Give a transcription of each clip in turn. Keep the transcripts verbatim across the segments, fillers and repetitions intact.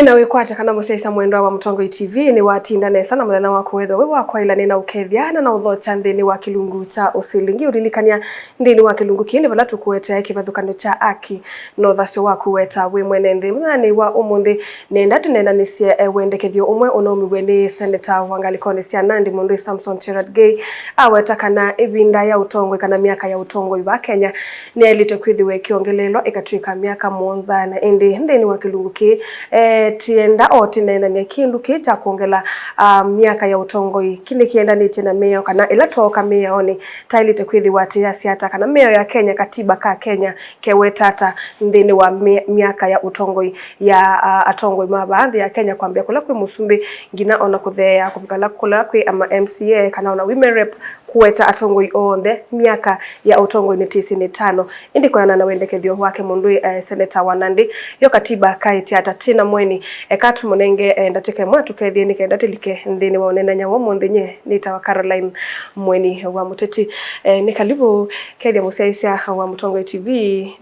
Na wĩkwate kana mũsyaĩĩsya mwendwa wa Mũtongoi T V nĩwatinda nesa na mũthenya waku wethwa wĩ wa kwaĩla. Nĩnaũkethya na naũthokya nthĩnĩ wa kĩlungu kya ũsilingi. Ũlilikany'a nthĩnĩ wa kĩlungu kĩĩ nĩ vala tũkũetea kĩvathũkany'o kya aki na ũthasyo waku weta wĩ mwene nthĩ. Mũthenyanĩ wa ũmũnthĩ, nenda tũneenanĩsye, eh, wendekethyo ũmwe ũnaumiw'e nĩ seneta wa ngalĩkonĩ sya Nandi, mũndũ Samson Cherargei, aweta kana ĩvinda ya ũtongoi kana myaka ya ũtongoi va Kenya nĩyaĩlĩte kwĩthĩwa ĩkĩongeleelwa ĩkatw'ĩka myaka mũonza. Na ĩndĩ nthĩnĩ wa kĩlungu kĩĩ, eh, tienda o tĩneenany'a kĩndũ kĩĩ kya kwongela, ah, myaka ya ũtongoi. Kĩ nĩkĩendanĩtye na mĩao kana ĩla twooka mĩaonĩ, taĩlĩte kwĩthĩwa atĩ yasya ata kana mĩao ya Kenya, katiba ka Kenya, keweta ata nthĩnĩ wa mĩ-, myaka ya ũtongoi ya, ah, atongoi ma vaa nthĩ ya Kenya, kwambĩa kũla kwĩ mũsumbĩ nginya ona kũtheea kũvika la kũla kwĩ ama M C A kana ona women rep, kũweta atongoi onthe myaka ya ũtongoi nĩ tĩsĩ nĩ tano. Ĩndĩ kwĩanana na wendekethyo wake mũndũ, eh, seneta wa Nandi, yo katiba kaĩtya ata? Tĩ na mweni, eka tũmũnenge, eh, ndatĩka ĩmwe atũkethye nĩ kenda tĩlike nthĩnĩ wa ũneenany'a wa ũmũnthĩ. Nyie nĩtawa Caroline Mweni wa Mũteti. Eh, nĩ kalivu kethya mũsyaĩĩsya wa Mũtongoi T V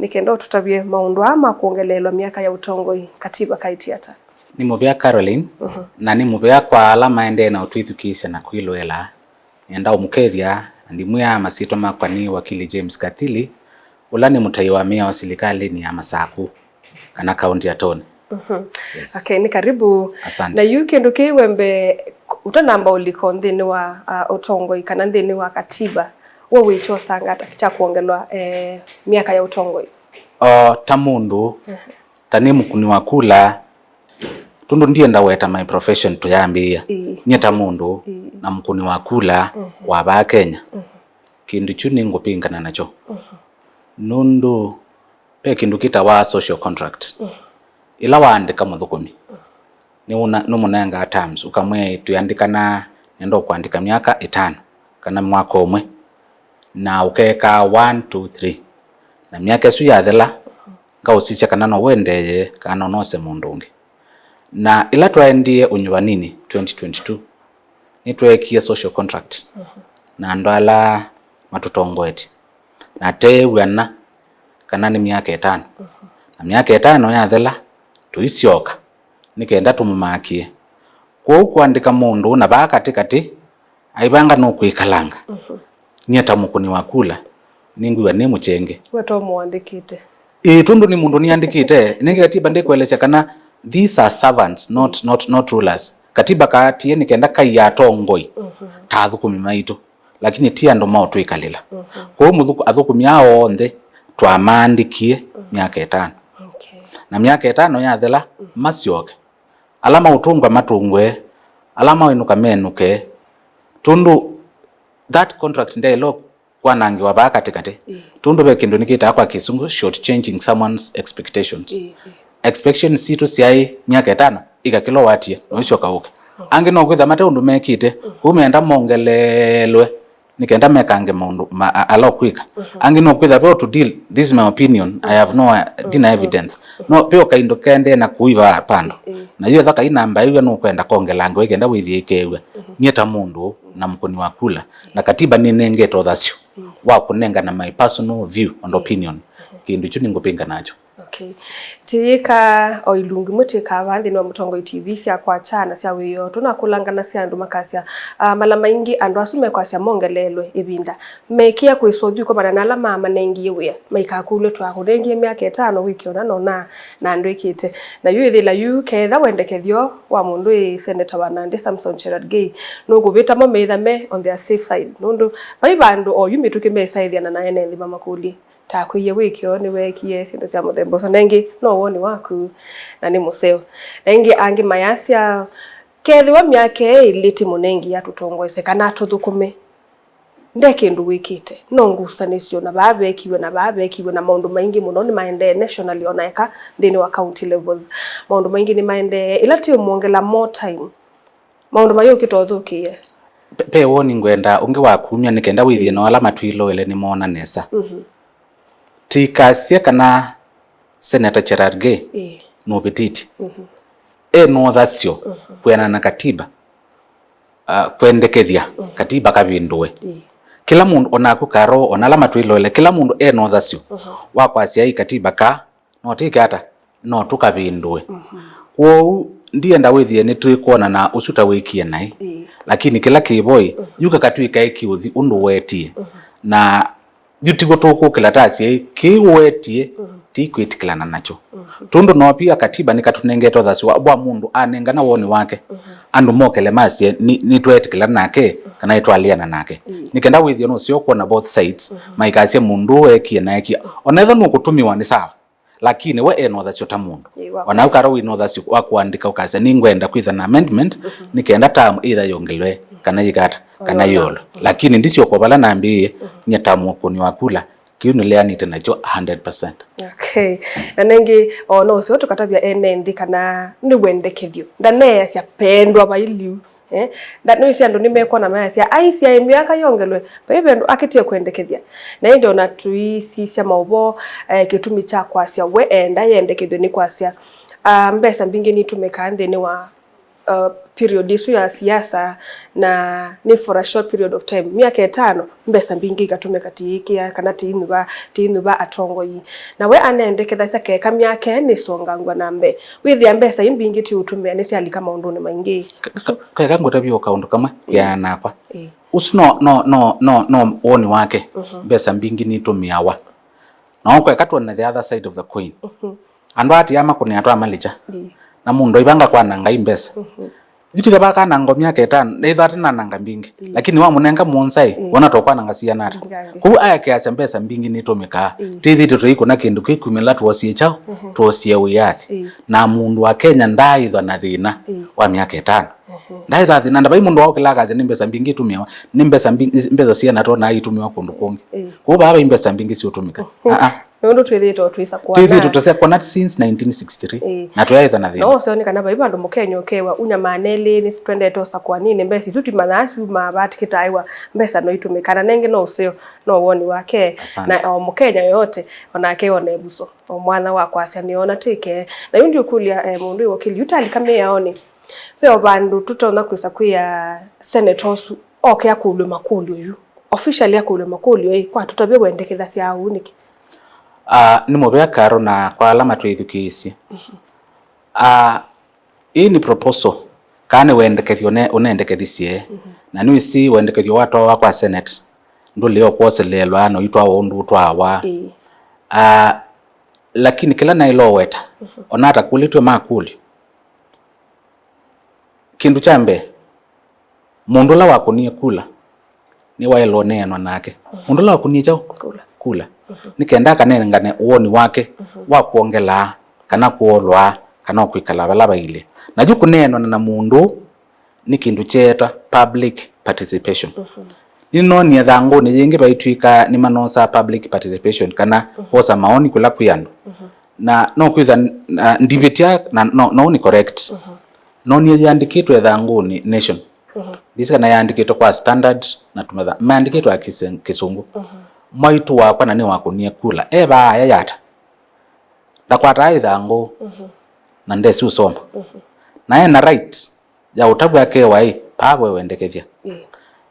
nĩ kenda ũtũtavye maũndũ aa ma kwongeleelwa myaka ya ũtongoi, katiba kaĩtya ata? Nĩ mũvea Caroline, mhm, na nĩ mũvea kwa ala maendee na ũtwĩthukĩĩsya na kwĩlũela. Nĩenda ũmũkethya, na ndimwĩaa masyĩtwa makwa nĩ wakili James Kathili, ũla nĩ mũtai wa mĩao silikalĩnĩ ya Masaku, kana county attorney. Mhm. Yes. Okay, nĩ karibu. Asante. Na yu kĩndũ kĩĩ wembe, ũtanamba ũlika nthĩnĩ wa, ah, ũtongoi kana nthĩnĩ wa katiba, we wĩkyosanga ata kya kwongelwa, eh, myaka ya ũtongoi? O, ta mũndũ, mhm, ta nĩ mũkuni wa kula, tondũ ndienda weta my profession tũyambĩĩa. Ĩĩ. Nyie ta mũndũ, ĩĩ, na mũkuni wa kula, mhm, wa vaa Kenya, mhm, kĩndũ kyu nĩngũpingana nakyo. Mhm. Nũndũ ve kĩndũ kĩtawa social contract. Mhm. Ĩla waandĩka mũthũkũmi, nĩũna-, nũmũnengaa terms, ũkamwĩa, "Twĩandĩkana, nenda ũkũandĩka myaka ĩtano, kana mwaka ũmwe, na ũkeekaa one, two, three. Na myaka ĩsu yathela, ngaũsisya kana no ũendeeye, kana no nose mũndũ ũngĩ." Na ĩla twaendie ũnyuvaninĩ twenty twenty-two, nĩtweekie social contract, mhm, na andũ ala matũtongoetye, na teew'ana kana nĩ myaka ĩtano. Mhm. Na myaka ĩtano yathela, tũisyoka nĩ kenda tũmũmakĩe. Kwoou kũandĩka mũndũ na vaa katĩ katĩ, aivanga nũkwĩkalanga. Mhm. Nyie ta mũkũni wa kula, nĩngwĩw'a nĩ mũkyenge. We to mũandĩkĩte. Ĩĩ, tondũ nĩ mũndũ nĩandĩkĩte, nĩngĩ katiba ndĩkũelesya kana these are servants, not, not, not rulers. Katiba kaatie nĩ kenda kaiya atongoi, mhm, ta athũkũmi maitũ, lakini ti andũ maũtwĩkalĩla. Mhm. Kwoou mũthũkũ-, athũkũmi aa onthe twamaandĩkie, mhm, myaka ĩtano. Okay. Na myaka ĩtano yathela, mhm, masyoke. Ala maũtũngwa matũngwe, ala maũinũka menũke, tondũ that contract ndyaĩlwe kwanangĩwa vaa katĩ katĩ. Ĩĩ. Tondũ ve kĩndũ nĩkĩtaa kwa Kĩsũngũ, short changing someone's expectations. Ĩĩ, ĩĩ. Expectations sitũ syaĩ myaka ĩtano, ĩka kĩla watie, na ũisyoka ũke. Mm. Angĩ no kwĩtha mate ũndũ mekĩte, mm, kũu meenda mongeleelwe nĩ kenda mekange maũndũ ma-, a-, ala ũkwĩka. Mhm. Angĩ no kwĩtha ve to deal, this is my opinion, I have no, uh, ndina, mm, evidence. No ve o kaindo kendee na kũiva pando. Mm. Na yu etha kainamba ĩw'a nũkwenda kongelangwa ĩ kenda wĩthie ĩkeew'a. Mhm. Nyie ta mũndũ na mũkũni wa kula, na katiba nĩnengete ũthasyo, mm, wa kũnengana my personal view and, mm, opinion. Mhm. Kĩndũ kyu nĩngũpinga nakyo. Okay. Tĩyĩka o ilungu imwe twĩkaa vaa nthĩnĩ wa Mũtongoi T V sya kwakya na sya wĩoo, tũnakũlangana sya andũ makasya, ah, mala maingĩ andũ asu mekwasya mongeleelwe ĩvinda, mekĩa kwĩsa ũthyũ kũmana na ala maamanengie wĩa, maikakũlw'e, "Twakũnengie myaka ĩtano wĩke ũna na ũna, na ndwĩkĩte." Na yu ĩthĩla yu, ketha wendekethyo wa mũndũ ĩ seneta wa Nandi Samson Cherargei nũkũvĩta mo, meĩtha me on their safe side, nũndũ vai vandũ oyu mĩtũkĩ mesaĩthĩana na ene nthĩ mamakũlye, "Takwĩie wĩkĩo nĩweekie syĩndũ sya mũthemba ũsu." Na ĩngĩ, no woni waku, na nĩ mũseo. Na ĩngĩ, angĩ mayasya, "Kethĩwa myaka ĩĩ ĩlĩ tĩmũnengie atũtongoesye kana atũthũkũme, nde kĩndũ wĩkĩte. No ngusanĩsyo, na vaa vekiwe, na vaa vekiwe, na maũndũ maingĩ mũno nĩmaendee nationally, ona eka nthĩnĩ wa county levels. Maũndũ maingĩ nĩmaendee, ĩla tĩũmwongela more time, maũndũ mayũkĩte ũthũkĩe." Pe-, pe woni ngwenda ũngĩ wa kumya nĩ kenda wĩthĩe, ĩĩ, na ala matwĩloele nĩmoona nesa. Mhm. Tĩkasye kana Senator Cherargei, ĩĩ, nũvĩtĩtye. Mhm. E na ũthasyo, mhm, kwĩanana na katiba, ah, kwendekethya, mhm, katiba kavĩndũe. Ĩĩ. Kĩla mũndũ, onaku Karo, ona ala matwĩloele, kĩla mũndũ e na ũthasyo, mhm, wa kwasya ĩ katiba ka no tĩke ata, no tũkavĩndũe. Mhm. Kwoou, ndienda wĩthĩe nĩtwĩkwona na ũsu ta wĩkie naĩ. Ĩĩ. Lakini kĩla kĩvo ĩ, mhm, yu kaka twĩkae kĩũthi ũndũ wetie. Mhm. Na yu tiw'o tũkũkĩla ta asyai, kĩĩ wetie, mhm, ti kwĩtĩkĩlana nakyo. Mhm. Tondũ no pia katiba nĩkatũnengete ũthasyo wa, wa mũndũ anengana woni wake, mhm, andũ mokele masye, "Nĩ, nĩtweetĩkĩlana nake, mhm, kana nĩtwalĩana nake." Ĩĩ. Nĩ kenda wĩthĩe nũseo kwona both sides, mhm, maikasya mũndũ ũũ ekie na ekie. Ona ethwa nũkũtũmĩwa nĩ sawa. Lakini we ena ũthasyo ta mũndũ. Ĩĩ, wa ona ũkara wĩna ũthasyo wa kũandĩka ũkasya, "Nĩngwenda kwĩtha na amendment, mhm, nĩ kenda term either yongelwe, kana yĩkata, kana yĩolwe." Lakini ndisyoka vala nambĩĩe, mhm, nyie ta mũkũni wa kula, kĩu nĩleanĩte nakyo a hundred percent. Okay. Na nengĩ, o no ũseo tũkatavya ene nthĩ kana nĩ wendekethyo. Ndaneasya pendwa vailiu. Eh, nda-, nĩwĩsĩ andũ nĩmekwona mayasya, "Ai, syaĩ myaka yongelwe, vai vandũ akĩtie kwendekethya." Na ĩndĩ ona tũisisya maũvoo, eh, kĩtumi kya kwasya we enda yendekethw'e nĩ kwasya, ah, mbesa mbingĩ nitũmĩkaa nthĩnĩ wa, uh, period ĩsu ya siasa, na nĩ for a short period of time, myaka ĩtano, mbesa mbingĩ ikatũmĩka tiĩkĩa kana tiinyuva, tiinyuva atongoi. Na we anendekethasya keka myaka ĩĩ nĩsongangw'a na mbee. Wĩthĩa mbesa ii mbingĩ tiũtũmĩa nĩsyalika maũndũnĩ maingĩ. Ka-, ka-, keka ngũtavye o kaũndũ kamwe, ĩĩ, kwĩana nakwa. Ĩĩ. Ũsu no, no, no, no, no woni wake. Mhm. Mbesa mbingĩ nitũmĩawa. No kweka tuone the other side of the coin. Mhm. Andũ aa ti aa makũnĩa twamalĩkya. Ĩĩ. Na mũndũ aivanga kwananga i mbesa. Mhm. Yu tiga vakanangwa myaka ĩtano, ethĩwa atanananga mbingĩ. Ĩĩ. Lakini wamũnenga mũonza ĩ, ĩĩ, wona tokwananga siana ata. Mbingangĩ. Kwoou aekeasya mbesa mbingĩ nitũmĩkaa. Ĩĩ. Twĩthĩĩtwe tũikũna kĩndũ kĩkumĩla twosie kyaũ, mhm, twosie wĩyathi. Ĩĩ. Na mũndũ wa Kenya ndaaĩthwa na thĩna, ĩĩ, wa myaka ĩtano. Mhm. Ndaaĩthwa thĩna, ndavai mũndũ waũkĩla akasya nĩ mbesa mbingĩ itũmĩawa, nĩ mbesa mbingĩ, mbesa siana tonaa itũmĩwa kũndũ kũngĩ. Ĩĩ. Kwoou vaa vai mbesa mbingĩ siũtũmĩka. Mhm. Ah, ah. Nũndũ twĩthĩĩtwe tũisakũana. Twĩthĩĩtwe tũsakũana since nineteen sixty-three. Ĩĩ. Na tũyaĩtha na thĩna. No ũseo nĩ kana vai vandũ Mũkenya ũkewa, "Unya maana elĩ nĩ twendete ũsakũaninĩ, mbesa isu tũmanyaa siumaa vaa, tũkĩtaĩwa mbesa no itũmĩka." Na nengĩ no ũseo, no woni wake. Asante. Na o Mũkenya yoyote, onake one ĩvuso, o mwanya wa kwasya nĩona tĩke. Na yu ndiũkũlya, eh, mũndũ wĩ wakili, yu talika mĩaonĩ, ve o vandũ tũtonya kwĩsa kwĩa senator ũsu oke akũlw'e makũlyo yu? Officially akũlw'e makũlyo ĩ, kwa tũtavye wendekethasya ũu nĩkĩ? Ah, nĩ mũvea Karo na kwa ala matwĩthukĩĩsye. Mhm. Ah, ĩĩ nĩ proposal, kana nĩ wendekethyo ũne-, ũnendekethisye. Mhm. Na nĩwĩsĩ wendekethyo watwawa kwa Senate, ndũlĩ o kwoseleelwa na ũitwawa ũndũ ũtwawa. Ĩĩ. Ah, lakini kĩla naĩle ũweta, mhm, ona atakũlĩtw'e makũlyo, kĩndũ kya mbee, mũndũ ũla wakũnie kula nĩwaĩle ũneenwa nake. Mhm. Mũndũ ũla wakũnie kyaũ? Kula. Kula. Mhm. Nĩ kenda akanengane woni wake, mhm, wa kwongelaa, kana kũolwaa, kana kwĩkala vala vailye. Na yu kũneenwa na mũndũ nĩ kĩndũ kyeetwa public participation. Mhm. Nĩnoonie ĩthangũnĩ yĩngĩ vaitw'ĩka nĩmanosaa public participation, kana, mhm, kwosa maoni kũla kwĩ andũ. Mhm. Na no kwĩtha, uh, ndivĩtya na no, no nĩ correct. Mhm. Noonie yĩandĩkĩtwe ĩthangũnĩ Nation. Mhm. Ndisi kana yĩandĩkĩtwe kwa standard na tũmetha. Maandĩkĩtwe ya kĩse-, kĩsũngũ. Mhm. Mwaitũ wakwa na nĩwakũnie kula. E vaa aya yata. Ndakwataa ĩthangũ. Mhm. Na ndesi ũsoma. Mhm. Na ena right ya ũtavw'a akewa ĩ, paa we wendekethya. Ĩĩ.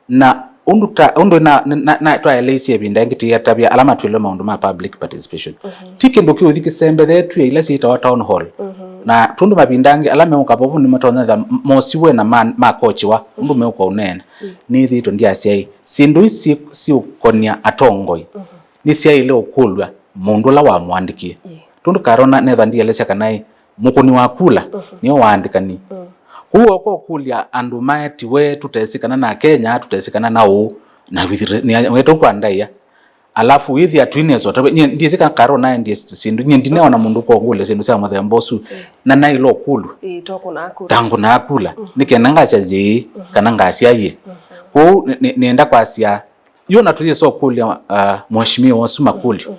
Na ũndũ ta, ũndũ na, na, na, na twaeleisye ĩvinda ĩngĩ tũyĩtavya ala matwĩlwe maũndũ ma public participation. Mhm. Ti kĩndũ kĩũthi kĩsembethetw'e ila syĩtawa town hall. Mhm. Na tũndũ mavinda angĩ ala meũka vovo nĩmatonya etha m-, mosiwe na ma, makochiwa, ũndũ meũka ũneena. Mm. Nĩthĩĩtwe ndyasya ĩ, syĩndũ ii syĩ, syĩũkonia atongoi. Mhm. Nĩsyaĩle ũkũlw'a mũndũ ũla wamũandĩkie. Ĩĩ. Tondũ Karona netha ndielesya kana ĩ, mũkũni wa kula, mhm, nĩwe waandĩkani. Mm. Kwoou oka ũkũlya andũ maetiwe tũtesĩ kana na Kenya, tũtesĩ kana na ũũ, na wĩthĩe nĩ wetũ kwa ndaĩa. Alafu wĩthĩa twinesa ũtavya, nyie ndiĩsĩ kana Karona endie syĩndũ, nyie ndineona mũndũ kwa ũngũlya syĩndũ sya mũthemba ũsu, mm, na naĩle ũkũlw'a. Ĩĩ, tokũnaa kula. Tangũnaa kula. Mhm. Nĩ kenda ngasya yĩĩ, mhm, kana ngasya yĩĩ. Mhm. Kwoou nĩ, nĩ, nĩenda kwasya, yu ona tũyĩsa ũkũlya, ah, mheshimiwa ũsu makũlyo, mhm,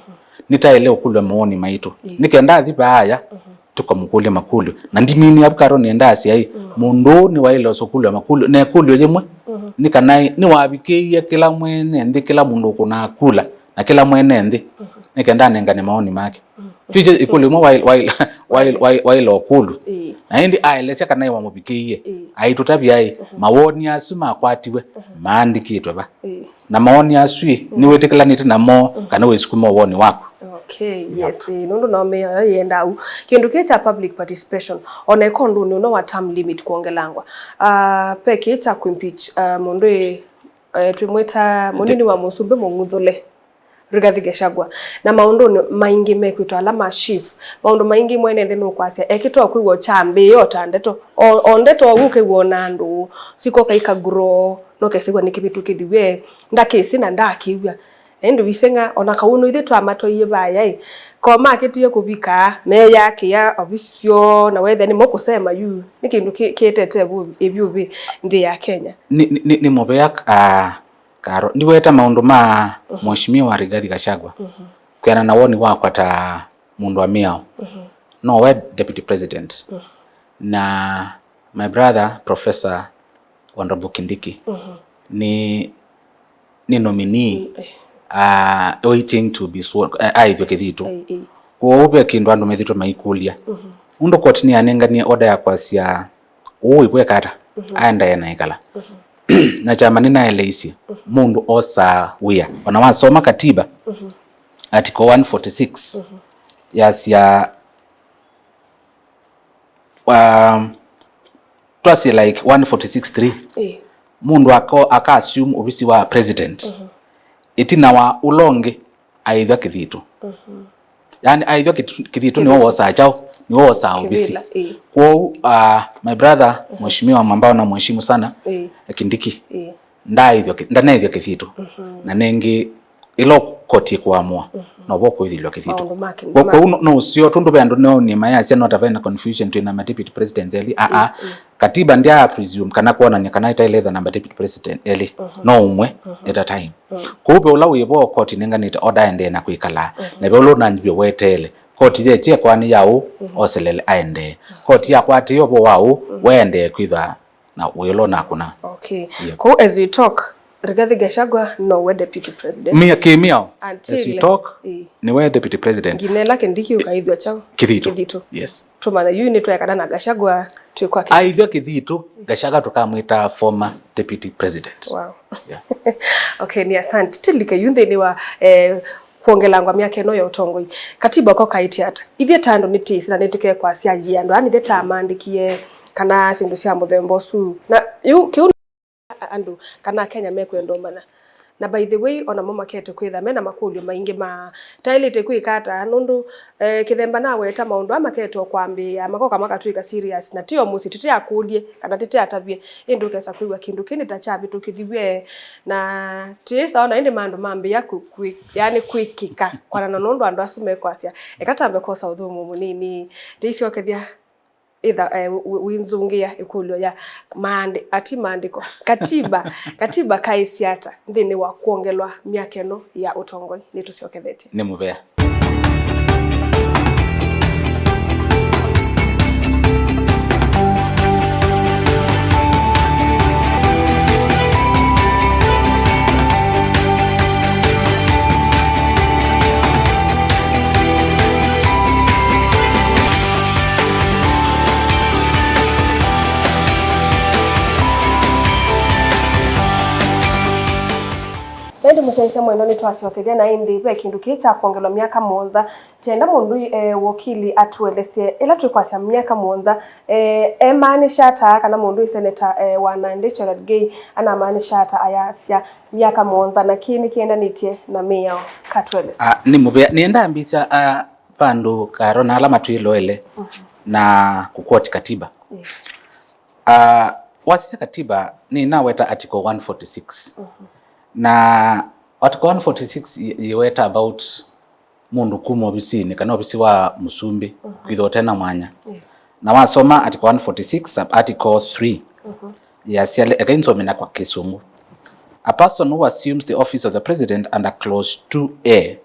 nĩtaĩle ũkũlw'a mawoni maitũ. Ĩĩ. Nĩ kenda athi vaaya, mhm, tũkamũkũlya makũlyo. Na ndiminĩa vu Karo nĩenda asya ĩ, mm, mũndũ ũũ nĩwaĩle ũsũkũlw'a makũlyo. Na ĩkũlyo yĩmwe, mhm, nĩ kana ĩ, nĩwavikĩie kĩla mwene nthĩ, kĩla mũndũ ũkũnaa kula, na kĩla mwene nthĩ, mhm, nĩ kenda anengane mawoni make. Mm. Twĩsĩ ĩkũlyo ĩmwe waĩ-, waĩ-, waĩ-, waĩ-, waĩle ũkũlw'a. Ĩĩ. Na ĩndĩ aelesya kana ĩ wamũvikĩie. Ĩĩ. Aitũtavya ĩ, mhm, mawoni asu makwatiwe, mhm, maandĩkĩtwe va. Ĩĩ. Na mawoni asu ĩ, mm, nĩwĩtĩkĩlanĩte namo, mm, kana wĩsukuma woni waku. Oh. Okay, yep. Yes, eh, nũndũ nao mĩao yĩendaa ũu. Kĩndũ kĩĩ kya public participation, ona ĩkondũnĩ ũno wa term limit kwongelangwa. Ah, pe kĩĩ kya kuimpeach, ah, mũndũ ĩ, eh, twĩmwĩta mũnini wa mũsumbĩ mũng'uthũle, Rigathi Gachagua. Na maũndũnĩ maingĩ mekwĩtwa ala ma chief, maũndũ maingĩ mwene nthĩ nũkwasya ekĩte o kwĩw'a kyambĩĩe o ta ndeto. O, o ndeto ũu ũkĩw'a ona andũ sikoka ikagrow, nokesĩw'a nĩkĩvĩtũkĩthiw'e, ndakĩsĩ na ndakĩw'a. Na ĩndĩ wiseng'a, ona kaũnũ ithyĩ twamatwaie vaya ĩ, ko makĩtie kũvika, meyakĩa ovisi syoo, na wethĩa nĩmo kũsema yu, nĩ kĩndũ kĩ-, kĩetete ĩvyũvĩ nthĩ ya Kenya. Nĩ, nĩ, nĩ, nĩ mũvea, ah, Karo, ndiweta maũndũ ma Mheshimiwa Rigathi Gachagua, kwĩana na woni wakwa ta mũndũ wa mĩao. Nowe deputy president. Na my brother, Professor Honorable Kindiki, nĩ, nĩ nominee, uh, waiting to be sworn, uh, aĩthw'e kĩthitũ. Kwoou ve kĩndũ andũ methĩtwe maikũlya. Ũndũ koti nĩyanenganie order ya kwasya ũũ ĩkweka ata, aendae na ĩkala. Na kyama nĩnaeleisye, mũndũ osaa wĩa. Ona wasoma katiba, article one forty-six, yasya, um, twasye like one forty-six three, mũndũ ako-, aka assume ovisi wa president. Ĩtina wa ũla ũngĩ aĩthw'a kĩthitũ. Yaani aĩthw'a kĩtu-, kĩthitũ nĩwe wosaa kyaũ, nĩwe wosaa ovisi. Kwoou, uh, my brother, Mheshimiwa Mwambao, namheshimu sana, Kindiki, ndaaĩthw'a kĩ-, ndanaĩthw'a kĩthitũ. Na nĩngĩ ĩla koti ĩkũamũa, novo ũkũĩthĩlw'a kĩthitũ. Kwoou no, no ũseo, tondũ ve andũ nĩonie mayasya no ta vena confusion twĩna ma deputy presidents elĩ. Aa, katiba ndya presume kana kwonany'a kana ĩtaĩle ĩthwa na ma deputy president elĩ, no ũmwe at a time. Kwoou ve ũla wĩ vo, koti nenganĩte order aendee na kwĩkala, na ve ũla ũnanyivye weteele. Koti yekye kwani ya ũ, oselele aendee. Koti yakwatĩĩe ũvoo wa ũ, weendee kwĩthwa na wĩla ũnakũna. Okay. Yep. Kwoou as we talk, Rigathi Gachagua nowe deputy president. Mia kĩmĩao, as we talk, nĩwe deputy president. Nginya ĩla Kindiki ũkaĩthw'a kyaũ? Kĩthitũ. Kĩthitũ. Yes. Tũmanya yu nĩtwaekana na Gachagua twĩ kwa Kindiki. Aĩthw'a kĩthitũ, Gachagua tũkamwĩta former deputy president. Wow. Yeah. Okay, nĩ asante. Tũlike yu nthĩnĩ wa, eh, kwongelangwa myaka ĩno ya ũtongoi. Katiba ko kaĩtye ata? Ithyĩ ta andũ nĩtĩsĩ na nĩtũkekwasya yĩ andũ aa nĩthyĩ ta maandĩkie kana syĩndũ sya mũthemba ũsu. Na yu kĩu andũ kana Akenya mekwenda ũmanya. Na by the way, onamo makete kwĩtha mena makũlyo maingĩ ma taĩlĩte kwĩka ata, nũndũ, eh, kĩthemba naweta maũndũ aa makete o kwambĩĩa, makoka makatwĩka serious, na ti o mũsyĩ tĩte akũlye kana tĩte atavye, ĩndĩ ũkesa kwĩw'a kĩndũ kĩĩ nĩ ta kyavĩtũkĩthiw'e, na tĩĩsa ona ĩndĩ maũndũ mambĩĩa kwĩ-, kwĩ-, yaani kwĩkĩka kwanana nũndũ andũ asu mekwasya, eka tambe kosa ũthũmũo mũnini, tĩisyokethya. Ĩtha, eh, wĩ-, wĩ-, wĩnzũngĩa ĩkũlyo ya maandĩ-, ati maandĩko. Katiba, katiba kaĩsya ata nthĩnĩ wa kwongelwa myaka ĩno ya ũtongoi? Nĩtũsyokethetye. Nĩ mũvea. Na ĩndĩ mũsyaĩĩsya mwendwa, nĩtwasyokethya, na ĩndĩ ve kĩndũ kĩĩ kya kwongelwa myaka mũonza. Kyenda mũndũ, eh, wokili atũelesye ĩla twĩkwasya myaka mũonza, eh, emaanisha ata, kana mũndũ ĩ seneta, eh, wa Nandi Gerald Gay anamaanisha ata ayasya myaka mũonza, na kĩĩ nĩkĩendanĩtye na mĩao? Katũelesye. Ah, nĩ mũvea, nĩenda mbĩsya, ah, vandũ Karo na ala matwĩloele na kũkwoti katiba. Yes. Ah, wasisya katiba, nĩnaweta article one forty-six. Na article one forty-six yĩ-, yĩweta about mũndũ kuma ovisinĩ kana ovisi wa mũsumbĩ kwĩthwa ũte na mwanya. Na wasoma article one forty-six, sub article three, yasya, eka ĩnsome na kwa Kĩsũngũ. A person who assumes the office of the president under clause two A,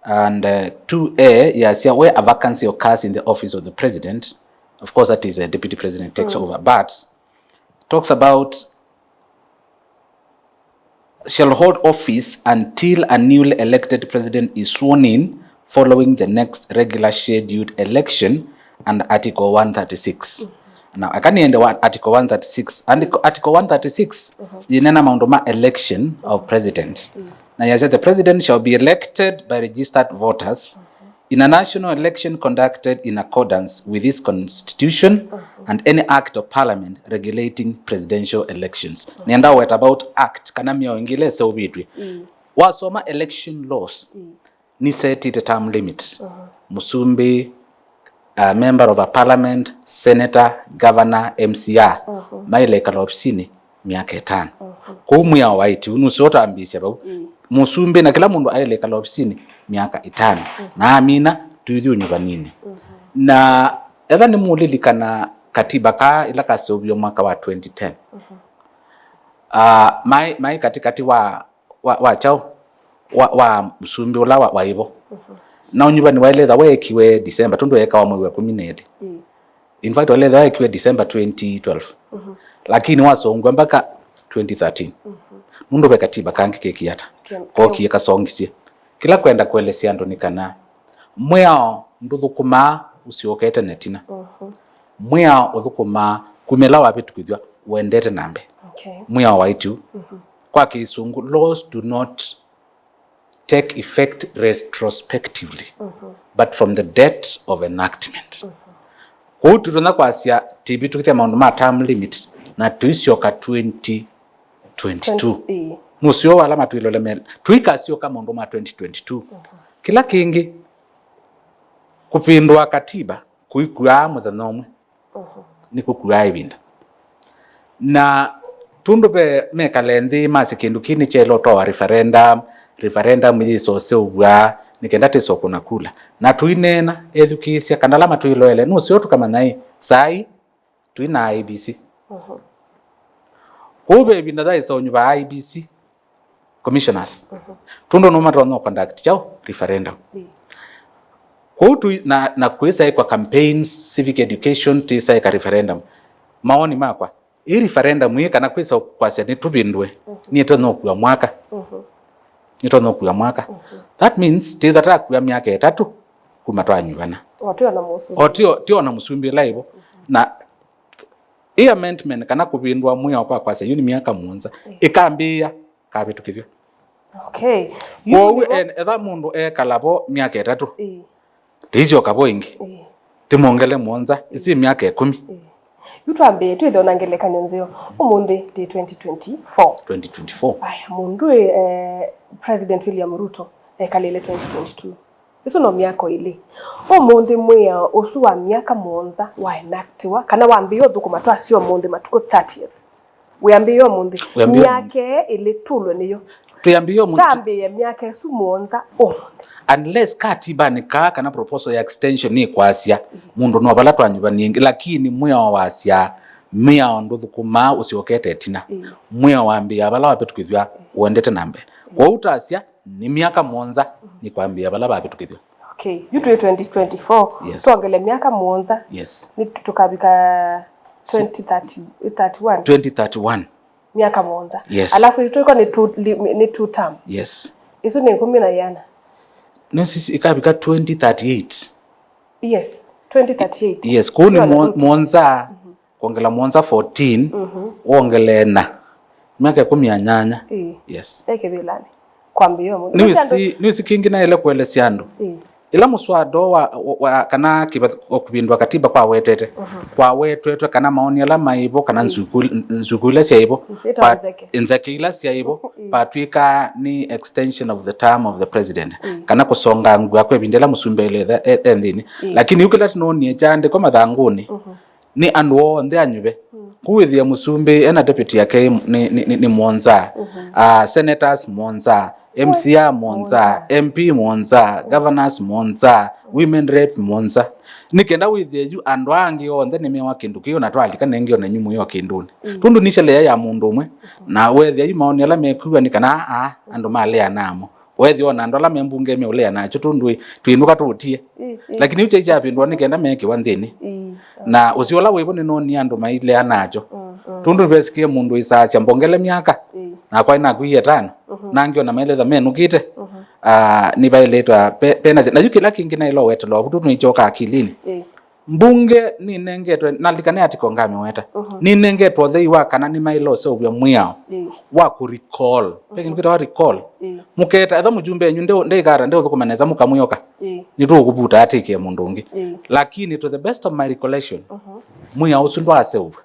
and, uh, two A yasya, where a vacancy occurs in the office of the president, of course that is a deputy president takes over, but talks about shall hold office until a newly elected president is sworn in following the next regular scheduled election under Article one thirty-six. Na aka nĩende wa article one thirty-six. Article, article one thirty-six yĩnena maũndũ ma election of president. Na yasya, "The president shall be elected by registered voters in a national election conducted in accordance with this constitution and any act of parliament regulating presidential elections." Nĩenda weta about act kana mĩao ĩngĩ ĩla ĩseũvĩtw'e. Wasoma election laws, nĩsetĩte term limit. Mũsumbĩ, uh, member of a parliament, senator, governor, M C A, maĩle ĩkala ovisinĩ myaka ĩtano. Kwoou mwĩao wa ĩtu nũseo ũtambĩĩsya vau. Mũsumbĩ na kĩla mũndũ aĩle ĩkala ovisinĩ myaka ĩtano. Na amina, tũithi ũnyuvaninĩ. Na etha nĩmũlilikana katiba kaa ĩla kaseũviwe mwaka wa twenty ten. Ah, maĩ, maĩ katĩkatĩ wa, wa, wa kyaũ? Wa, wa mũsumbĩ ũla wa, waĩvo. Na ũnyuvani waĩle ĩtha weekiwe December, tondũ yeekawa mwei wa ĩkũmi na ĩlĩ. In fact, waĩle ĩtha weekiwe December twenty twelve. Lakini wasongw'a mpaka twenty thirteen. Nũndũ ve katiba kangĩ kekie ata? Kokie kasongisye. Kĩla kwenda kũelesya andũ nĩ kana mwĩao ndũthũkũmaa ũsyokete na ĩtina. Mwĩao ũthũkũmaa kuma ĩla wavĩtũkĩthw'a ũendete na mbee. Okay. Mwĩao wa ĩtu kwa Kĩsũngũ, "Laws do not take effect retrospectively, but from the date of enactment." Kwoou tũtonya kwasya tĩvĩtũkĩthya maũndũ ma term limit na tũisyoka twenty twenty-two. Ĩĩ. Nũseo ala matwĩlole me, tũikasyoka maũndũ ma twenty twenty-two. Kĩla kĩngĩ, kũvĩndũa katiba kũikuaa mũthenya ũmwe, nĩkũkuaa ĩvinda. Na tũndũ ve mekale nthĩ masye kĩndũ kĩĩ nĩkyaĩle ũtwawa referendum, referendum yĩsoseũvw'a nĩ kenda tĩsokũna kula. Na tũineena ethukĩĩsya kana ala matwĩloele, nũseo tũkamanya ĩ, saa ii tũi na I E B C. Kwoou ve ĩvinda yaĩsa ũnyuva I E B C commissioners. Tũndũ no matonya conduct kyaũ? Referendum. Kwoou tũi na, na kwĩsa ĩkwa campaigns, civic education, twĩsa ĩka referendum. Maoni makwa, ĩ referendum ĩ kana kwĩsa kwasya nĩtũvĩndũe, nĩtonya ũkua mwaka. Nĩtonya ũkua mwaka. That means twĩtha twakua myaka ĩtatũ kuma twanyuvana. O tio, tio na mũsumbĩ ũla ĩvo. Na ĩ amendment kana kũvĩndũa mwĩao kwa kwasya yu nĩ myaka mũonza, ĩkambĩĩa kavĩtũkĩthw'a. Okay. Kwoou etha mũndũ ekala vo myaka ĩtatũ, tĩisyoka vo ĩngĩ, tĩmwongele mũonza, ĩsu ĩ myaka ĩkũmi. Yu twambĩe twĩthĩwe na ngelekany'o nzeo. Ũmũnthĩ ndĩ twenty twenty-four. Twenty twenty-four. Aya, mũndũ ĩ, eh, President William Ruto ekalĩle twenty twenty-two. Ĩsu no myaka ĩlĩ. Ũmũnthĩ mwĩao ũsu wa myaka mũonza wa enactiwa, kana wambĩĩe ũthũkũma twasya ũmũnthĩ matukũ thirtieth. Wĩambĩĩe ũmũnthĩ. Wĩambĩĩe ũmũnthĩ. Myaka ĩlĩ tũlwe nĩyo. Twĩambĩĩe ũmũnthĩ. Tambĩĩe myaka ĩsu mũonza ũmũnthĩ. Unless katibanĩ kaa kana proposal ya extension nĩkwasya mũndũ no vala twanyuvanie ĩngĩ, lakini mwĩao wasya, mwĩao ndũthũkũmaa ũsyokete ĩtina. Mwĩao wambĩĩa vala wavĩtũkĩthw'a ũendete na mbee. Kwoou tasya, nĩ myaka mũonza nĩ kwambĩĩa vala vavĩtũkĩthw'a. Okay, yu twĩ twenty twenty-four. Yes. Twongele myaka mũonza. Yes. Nĩ tũ-, tũkavika twenty thirty, thirty-one. Twenty thirty-one. Myaka mũonza. Yes. Alafu yu twĩko nĩ two, li-, nĩ two term. Yes. Isu nĩ ĩkũmi na iana. Nĩsi ikavika twenty thirty-eight. Yes, twenty thirty-eight. Yes, kũu nĩ mũonza. Kwongela mũonza fourteen, wongele ĩna, myaka ĩkũmi na nyanya. Ĩĩ. Yes. E kĩvĩlanĩ. Kwambĩĩa ũmũnthĩ. Nĩwĩsĩ, nĩwĩsĩ kĩngĩ naĩle kũelesya andũ. Ĩĩ. Ĩla mũswada wa, wa, wa, kana kĩva-, kũvĩndũa katiba kwawetete, kwawetetwe kana maoni ala maĩvo, kana nzuku, nzuku ila syaĩvo, nzeke ila syaĩvo, patw'ĩka nĩ extension of the term of the president, kana kũsonga ngua kwa ĩvinda ĩla mũsumbĩ aĩle e, e nthĩnĩ. Lakini yu kĩla tũnoonie kyaandĩkwa mathangũnĩ, nĩ andũ onthe anyuve. Kũu wĩthĩe mũsumbĩ ena deputy yake nĩ, nĩ, nĩ, nĩ mũonza. Ah, senators mũonza, M C A mũonza, M P mũonza, governors mũonza, women rep mũonza. Nĩ kenda wĩthĩe yu andũ aa angĩ onthe nĩmewa kĩndũ kĩu na twalika nengĩ ona nyu mũyo kĩndũnĩ. Tũndũ nĩ shelea ya mũndũ ũmwe, na wethĩa yu maoni ala mekwĩw'a nĩ kana aa andũ maleana amo. Weethĩa ona andũ ala me mbunge meũlea nakyo tũndũ ĩ, twĩnũka tũũtie. Lakini yu kyai kyavĩndũa nĩ kenda meekĩwa nthĩnĩ. Na ũseo ũla wĩvo nĩnoonie andũ mailea nakyo. Tũndũ nĩvesikie mũndũ ĩsaasya mbongele myaka, nakwa ĩnakwĩie ĩtano, na angĩ ona mailethwa menũkĩte. Ah, nĩvaĩlĩtwa pe-, pena thĩ-, na yu kĩla kĩngĩ naĩla ũwetelwa vu tũnĩkyoka akilinĩ. Mbunge ninengetwe, nalikane article ngamĩweta, mhm, ninengetwe ũthei wa kana nĩmaĩle ũseũvya mwĩao, ĩĩ, wa kũ recall. Ve kĩndũ kĩtawa recall. Ĩĩ. Mũketa, etha mũjumbe enyu nde-, ndeikata, ndeũthũkũma nesa, mũkamwĩa ũka. Ĩĩ. Nĩtũũkũvuta atĩkĩe mũndũ ũngĩ. Ĩĩ. Lakini to the best of my recollection, mhm, mwĩao ũsu ndwaseũvw'a.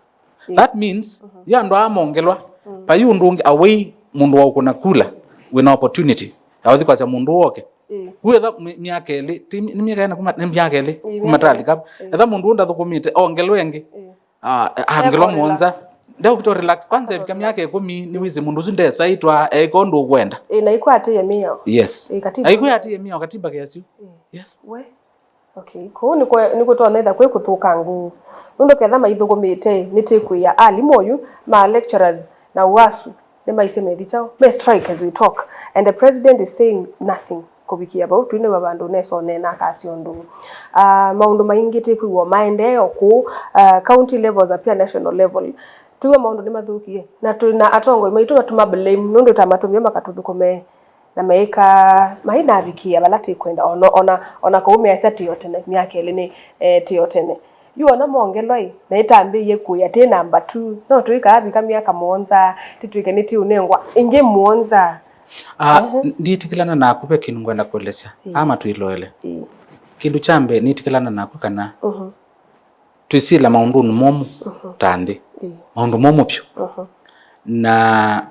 Ĩĩ. That means, mhm, ya andũ aa mongelwa, mm, vai ũndũ ũngĩ away mũndũ wa ũkũna kula wĩna opportunity ya ũthi kwasya mũndũ woke. Ĩĩ. Ku etha mi-, myaka ĩlĩ, ti mi-, nĩ myaka ĩna kuma, nĩ myaka ĩlĩ, ĩĩ, kuma myaka talika. Ĩĩ. Etha mũndũ ũũ ndathũkũmĩte, ongelwe ĩngĩ. Ĩĩ. Ah, angelwa mũonza. Ndeũkita relax. Kwanza ĩvika myaka ĩkũmi, nĩwĩsĩ mũndũ ũsu ndesaĩtwa, eĩka ũndũ ũkwenda. Ĩĩ, na ikwatĩĩe mĩao. Yes. Ĩĩ, katiba. Aikwatĩĩe mĩao, katiba kĩasyo. Ĩĩ. Yes. We. Okay, kũu nĩkw'o, nĩkw'o tũtonya kwĩ kũthũkangũ. Nũndũ ketha maithũkũmĩte, nĩtĩkwĩa alimũ oyu ma lecturers na UASU nĩmaisye methi kyaũ, me strike as we talk, and the president is saying nothing kũvikĩa vau. Tũinĩw'a vandũ nesa ũneena akasya ũndũ. Ah, maũndũ maingĩ tĩkwĩw'a maendee o kũu, ah, county levels na pia national level. Twĩw'a maũndũ nĩmathũkie, na twĩ na atongoi maitũ matũma blame nũndũ ta matũmie makatũthũkũme. Na meĩka, mainavikĩa vala tĩkwenda, ona, ona, ona kũu measya tĩo tene, myaka ĩlĩ nĩ, eh, tĩo tene. Yu ona mongelwa ĩ, na ĩtambĩĩe kũĩa tĩ namba two, no tũikaavika myaka mũonza, tĩtw'ĩke nĩtĩũnengwa ĩngĩ mũonza. Ah, mhm, n-, nditĩkĩlana naku, ve kĩndũ ngwenda kũelesya. Ĩĩ. Ama twĩloele. Ĩĩ. Kĩndũ kya mbee, nitĩkĩlana naku kana, mhm, twĩsĩla maũndũnĩ momũ, mhm, ta nthĩ. Ĩĩ. Maũndũ momũ vyũ. Mhm. Na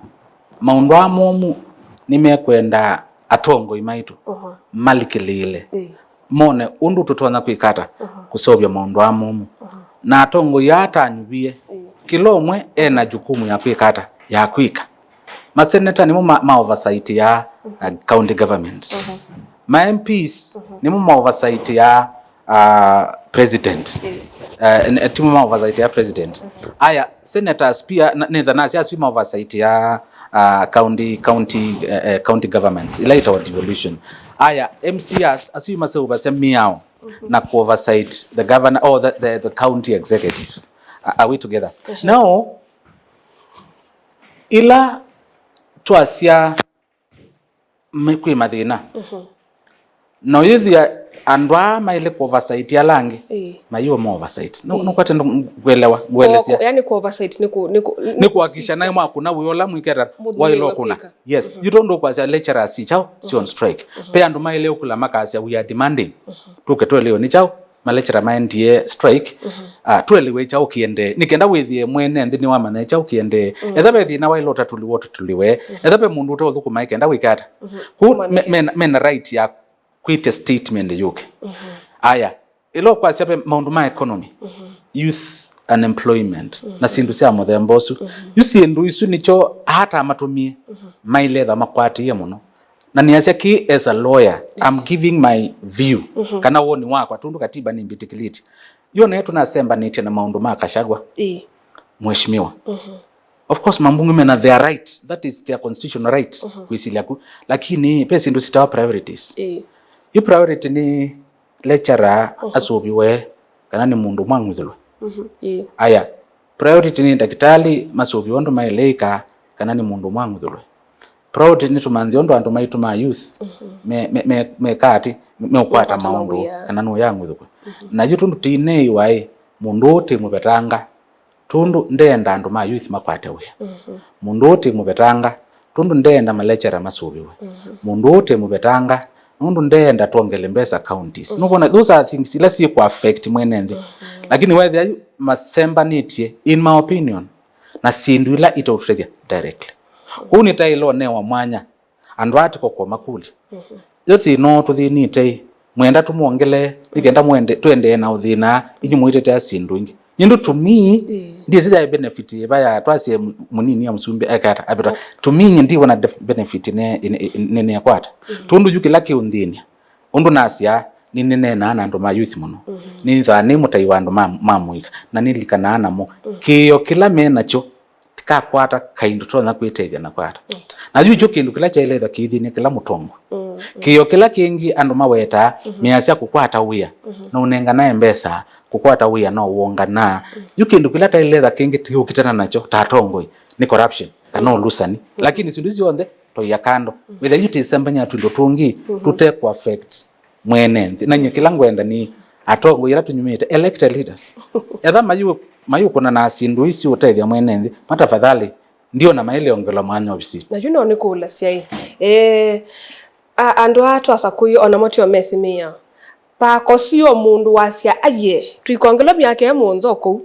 maũndũ aa momũ nĩmekwenda atongoi maitũ, mhm, malikĩlĩĩle, ĩĩ, mone ũndũ tũtonya kwĩka ata, mhm, kũseũvya maũndũ aa momũ. Mhm. Na atongoi aa tanyuvie, ĩĩ, kĩla ũmwe ena jukumu ya kwĩka ata, ya kwĩka. Maseneta nĩmo ma, ma oversight ya, mhm, uh, county government. Mhm. Ma M Ps, mhm, nĩmo ma oversight ya, uh, president. Yes. Uh, n-, eh, timo ma oversight ya president. Mhm. Aya, senators pia, na, nĩtha nasya asu ma oversight ya, uh, county, county, eh, eh, county governments, ila itawa devolution. Aya, M C As, asu maseũvasya mĩao, mhm, na ku oversight the governor or the, the, the county executive. Are, are we together? Mhm. Now, ĩla twasya me-, kwĩ mathĩna. Mhm. Na ũyĩthĩa andũ aa maĩle kũ oversight ala angĩ, ĩĩ, mayĩo ma oversight. Nũ-, ĩĩ, nũkwate ndo-, ngwelewa, ngwelesya. Kũ-, yani kũ oversight nĩ kũ-, nĩ kũ-, nĩ kũhakikisha naĩ mwakũna wĩola mwĩketa waĩle ũkũna. Yes. Mhm. Yu tondũ ũkwasya lecturers si kyaũ, si on strike. Mhm. Ve andũ maĩle ũkũla makasya, "We are demanding." Mhm. Tũke twelewe nĩ kyaũ. Malecturer maendie strike, mhm, ah, twelewe kyaũ kĩendee. Nĩ kenda wĩthĩe mwene nthĩ nĩwamanya kyaũ kĩendee. Mm. Etha ve thĩna waĩle ũtatũlĩwe, ũtatũlĩwe. Mhm. Etha ve mũndũ ũteũthũkũma ĩ kenda wĩke ata. Mhm. Kũ me-, mena, mena right ya kwĩte statement yũke. Mhm. Aya, ĩla ũkwasya ve maũndũ ma economy, mhm, youth unemployment, mhm, na syĩndũ sya mũthemba ũsu. Mhm. Yu syĩndũ isu nĩkyo ata matũmie, mhm, mailetha makwatĩie mũno. Na nĩasya kĩ as a lawyer, I'm giving my view, mhm, kana woni wakwa, tondũ katiba nĩmbĩtĩkĩlĩtye. Yo nayo tũnasembanĩtye na maũndũ ma Gachagua, ĩĩ, mheshimiwa. Mhm. Of course, mambunge mena their right, that is their constitutional right, mhm, kwĩsilya ku. Lakini, ve syĩndũ sitawa priorities. Ĩĩ. Yu priority nĩ lecturer, mhm, asũviwe, kana nĩ mũndũ mwang'uthĩlwe. Mhm. Ĩĩ. Aya, priority nĩ ndakĩtalĩ masũvĩwe ũndũ maĩle ĩka, kana nĩ mũndũ mwang'uthĩlwe. Priority nĩ tũmanthĩ ũndũ andũ maitũ ma youth, mhm, me, me, me, meka atĩ, me, meũkwata maũndũ, kana nũyang'uthĩkwe. Mhm. Na yu tũndũ tĩineiwa ĩ, mũndũ ũũ tĩmũvetanga, tũndũ ndeenda andũ ma youth makwate wĩa. Mhm. Mũndũ ũũ tĩmũvetanga, tũndũ ndeenda malecturer masũvĩwe. Mhm. Mũndũ ũũ tĩmũvetanga, nũndũ ndeenda twongele mbesa counties. Mhm. Nũkwona, those are things ila syĩkũ affect mwene nthĩ. Mhm. Lakini wethĩa yu masembanĩtye, in my opinion, na syĩndũ ila itaũtũtethya directly. Kũu nĩtaĩle ũnewa mwanya andũ aa tũkokoma kũlya. Mhm. Yo thĩna ũũ tũthĩnĩte ĩ, mwenda tũmwongele, nĩ kenda mwende, tũendee na ũthĩna, inyu mũitetea syĩndũ ingĩ. Nyie ndo to me, ĩĩ, ndĩsĩ ya benefit ĩva ya twasye mũ-, mũnini ya mũsumbĩ ekata, abeta. Mm. To me, nyie ndiwona def-, benefit ne, ne, ne, ne kwata. Mhm. Tondũ yu kĩla kĩũnthĩnĩa. Ũndũ nasya, nĩnĩneenaa na andũ ma youth mũno. Mhm. Nĩnĩthaa nĩ mũtai wa andũ ma, ma mũika, na nĩlikanaa namo. Mhm. Kĩĩo kĩla me nakyo, tikakwata kaindo tonya kwĩtethya na kwata. Right. Na yu kyo kĩndũ kĩla kyaĩle ĩtha kĩithinie kĩla mũtongoi. Mm, mm. Kĩĩo kĩla kĩngĩ andũ mawetaa, mhm, measya kũkwata wĩa, mhm, no ũnenganae mbesa, kũkwata wĩa no wonganaa. Mm. Yu kĩndũ kĩla taĩle ĩtha kĩngĩ tũkitana nakyo ta atongoi, nĩ corruption, kana, mm, ũlusani. Mm. Lakini syĩndũ isu syonthe, twaia kando. Mm. Wĩtha yu tĩsembany'a twĩndũ tũngĩ, mhm, tũte kũ affect mwene nthĩ. Na nyie kĩla ngwenda nĩ atongoi ala tũnyumĩte, elected leaders, etha mayu-, mayũkũna na syĩndũ ii siũtethya mwene nthĩ, matafadhali, ndiona maĩle ongelwa mwanya ovisinĩ. Na yu no nĩkũlasya ĩ, eh, a-, andũ aa twasakũie onamo tyo mesĩ mĩao. Pakosio mũndũ wasya, "Aye, tũikongelwa myaka ĩ mũonza o kũu.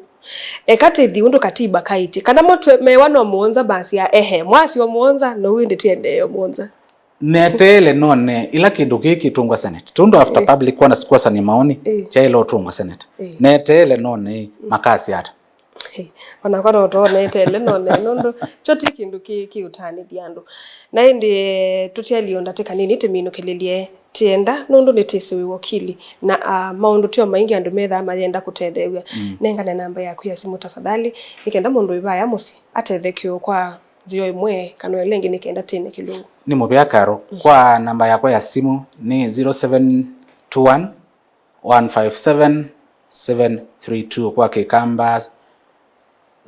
Eka tĩthi ũndũ katiba kaĩtye." Kana mo twe-, mewa no mũonza, masya, "Ehe, mwasya o mũonza, no ĩndĩ tiendee o mũonza." Neteele none ila kĩndũ kĩĩ kĩtũngwa Senate. Tondũ after Eh. public kwana kwasania maoni, Eh. kyaĩle ũtũngwa Senate. Eh. Neteele none makasya ata. Hey, onakwa no twoneteele none, nũndũ kyo ti kĩndũ kĩ, kĩũtanĩthya andũ. Na ĩndĩ, eh, tũtialyĩ o ndatĩka nini tĩminũkĩlĩlye, tienda, nũndũ nĩtĩsĩ wĩ wokili, na, ah, maũndũ tyo maingĩ andũ methaa mayenda kũtetheew'a. Mm. Nengane namba yaku ya simũ tafadhali, nĩ kenda mũndũ wĩ vaya mũsyĩ atetheke o kwa nzĩa ĩmwe kana ĩla ĩngĩ, nĩ kenda tĩne kĩlungu. Nĩ mũvea Karo. Mm. Kwa namba yakwa ya simũ nĩ zero seven two one, one five seven, seven three two, kwa Kĩkamba,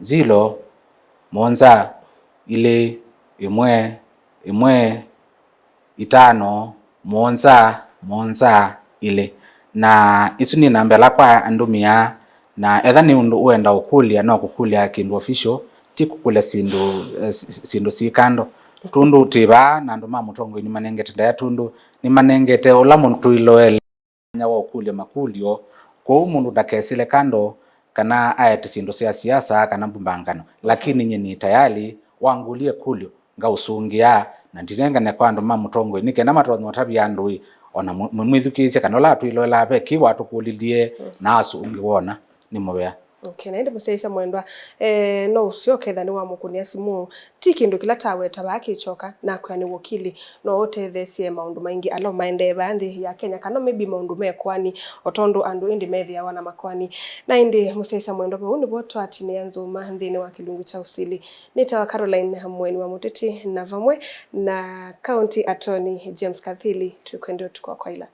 zero, mũonza, ilĩ, ĩmwe, ĩmwe, itano, mũonza, mũonza, ilĩ. Na isu nĩ namba ĩla kwa andũmĩaa, na etha nĩ ũndũ ũenda ũkũlya, no kũkũlya kĩndũ official, ti kũkũlya syĩndũ, eh, s-, s-, syĩndũ syĩ kando. Tũndũ twĩ vaa na andũ ma mũtongoi nĩmanengete ndaĩa, tũndũ nĩmanengete ũla mũndũ tũiloele mwanya wa ũkũlya makũlyo, kwoou mũndũ ndakesĩle kando kana aete syĩndũ sya siasa kana mbũmbangano. Lakini nyie nĩ tayali, wangũlya ĩkũlyo, ngaũsũngĩa, na ndinengane kwa andũ ma mũtongoi, nĩ kenda matonye ũtavya andũ ĩ, ona mũ-, mũ-, mwĩthukĩĩsye kana ũla atwĩloelaa ve kĩ watũkũlilye, na asũngĩwa ona nĩ mũvea. Okay, na ĩndĩ mũsyaĩĩsya mwendwa, eh, no ũsyoke ethĩwa nĩwamũkũnĩa simũ, ti kĩndũ kĩla taweta vaa kĩkyoka, nakwĩa nĩ wokili, no ũtetheesye maũndũ maingĩ ala maendee vaa nthĩ ya Kenya, kana maybe maũndũ me kwani, o tondũ andũ ĩndĩ methĩawa na makwani. Na ĩndĩ mũsyaĩĩsya mwendwa, vau nĩvo twatinĩa nzũma nthĩnĩ wa kĩlungu kya ũsili. Nĩtawa Caroline Mweni wa Mũteti, na vamwe na County Attorney James Kathili, twĩkwendea ũtukũ wa kwaĩla.